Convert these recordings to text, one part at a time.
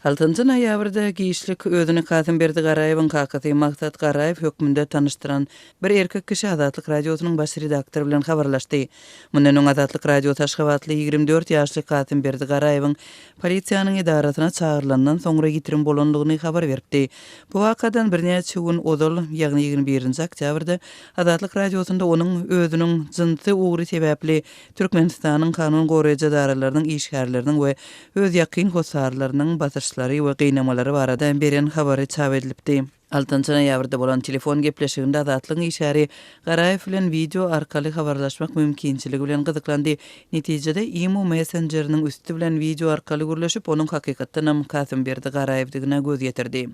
Altynjy noýabrda giçlik özüni Kasymberdi Garaýewiň kakasy Maksat Garaýew hökmünde tanyşdyran bir erkek kişi Azatlyk Radiosynyň baş redaktory bilen habarlaşdy. Mundan öň Azatlyk Radiosy aşgabatly 24 ýaşly Kasymberdi Garaýewiň polisiýanyň edarasyna çagyrylandan soňra ýitirim bolandygyny habar beripdi. Bu wakadan birnäçe gün ozal, ýagny 21-nji oktýabrda Azatlyk Radiosynda onuň özüniň jynsy ugry sebäpli Türkmenistanyň kanun goraýjy edaralarynyň işgärleriniň we öz ýakyn hossarlarynyň basyşlary we gynamalary barada beren habary çap edilipdi. Altynjy noýabrda bolan telefon gepleşiginde Azatlygyň işgäri Garaýew bilen wideo arkaly habarlaşmak mümkinçiligi bilen gyzyklandy. Netijede imo messenjeriniň üsti bilen wideo arkaly gürleşip, onuň hakykatdanam Kasymberdi Garaýewdigine göz ýetirdi.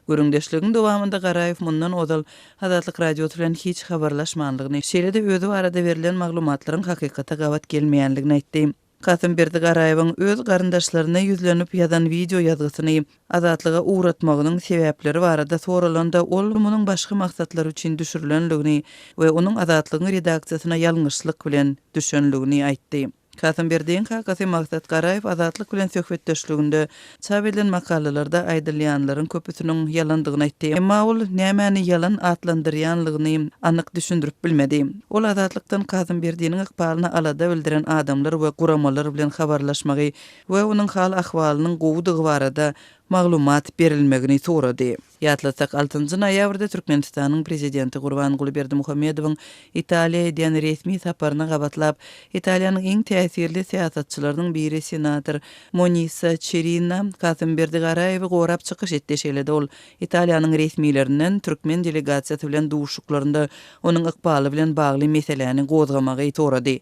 Gürrüňdeşligiň dowamynda Garaýew mundan ozal Azatlyk Radiosy bilen hiç habarlaşmanlygyny, şeýle-de özi barada berlen maglumatlaryň hakykata gabat gelmeýänligini aýtdy. Kasymberdi Garaýewiň öz garyndaşlaryna ýüzlenip ýazan wideo ýazgysyny Azatlyga ugratmagynyň sebäpleri barada soralanda, ol munuň başga maksatlar üçin düşürilenligini we onuň Azatlygyň redaksiýasyna ýalňyşlyk bilen düşenligini aýtdy. Kasymberdiň kakasy Maksat Garaýew Azatlyk bilen söhbetdeşliginde çap edilen makalalarda aýdylýanlaryň köpüsiniň ýalandygyny aýtdy. Emma ol nämäni ýalan atlandyrýanlygyny anyk düşündirip bilmedi. Ol Azatlykdan Kasymberdiniň ykbalyna alada bildiren adamlar we guramalar bilen habarlaşmagy we onuň hal-ahwalynyň gowudygy barada maglumat berilmegini sorady. Ýatlatsak, altynjy noýabrda Türkmenistanyň Prezidenti Gurbanguly Berdimuhamedowyň Italiýa edýän resmi saparyna gabatlap, Italiýanyň iň täsirli syýasatçylarynyň biri senator Monisa Çerinna Kasymberdi Garaýewi gorap çykyş etdi, şeýle-de ol Italiýanyň resmilerinden türkmen delegasiýasy bilen duşuşyklarynda onuň ykbaly bilen bagly meseläni gozgamagy sorady.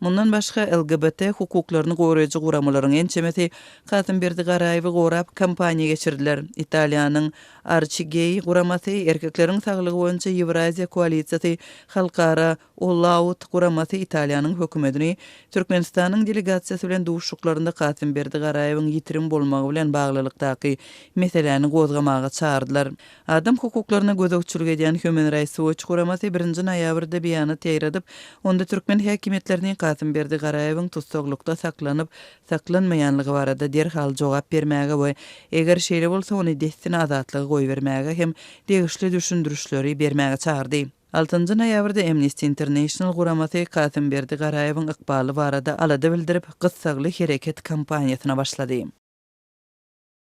Mundan başga, LGBT hukuklaryny goraýjy guramalaryň ençemesi Kasymberdi Garaýewi gorap kampaniýa geçirdiler. Italiýanyň Arçigeý guramasy, Erkekleriň saglygy boýunça Ýewraziýa koalisiýasy, Halkara All-Out guramasy Italiýanyň hökümetini Türkmenistanyň delegasiýasy bilen duşuşyklarynda Kasymberdi Garaýewiň ýitirim bolmagy bilen baglylykdaky meseläni gozgamaga çagyrdylar. Adam hukuklaryna gözegçilik edýän Human Rights Watch guramasy birinji noýabrda beýanat ýaýradyp, onda türkmen häkimiýetlerini Kasymberdi Garaýewiň tussaglykda saklanyp saklanmaýanlygy barada derhal jogap bermäge we eger şeýle bolsa ony dessine azatlyga goýbermäge hem degişli düşündirişleri bermäge çagyrdy. Altynjy noýabrda Amnesty International guramasy Kasymberdi Garaýewiň ykbaly barada alada bildirip, gyssagly hereket kampaniýasyna başlady.